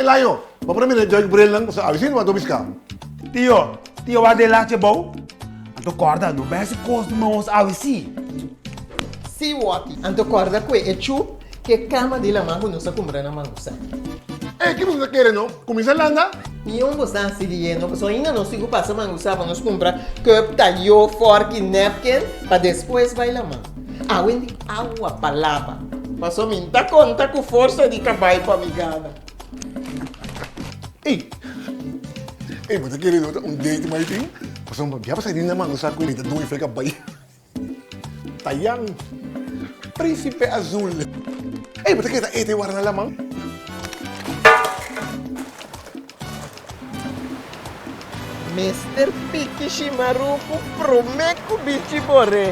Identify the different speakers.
Speaker 1: Layo, bo por a mira e joik brilnan pasobra awe si no a dobiska.
Speaker 2: Tio, tio wak den lache bou? Anto kòrda, no bai hasi kos di nos awe si.
Speaker 3: Si, Wòti. Anto kòrda ku e chup ku e kama di laman ku nos a kumpra na Mangusa.
Speaker 1: Ey, ki boso ta kere no? Kuminsá landa?
Speaker 3: Mion bo sa hasi di yeno, pasobra ainda nos tin ku pasa Mangusa pa nos kumpra cup, tayó, fòrk i napkin pa despues bai laman. Awe di awa pa laba. Pasobra mi n'ta konta ku forsa di kabai pa mi gana.
Speaker 1: Ey, ey, bo ta kere no ta un date mai tin? Pasobra bia pasa di na Mangusa ku mi ta dui freka bai. Tayan, Príncipe Azul. Ey, bo ta kere ta ete wara na laman?
Speaker 3: Mester piki shimaruku prome ku bichi bore.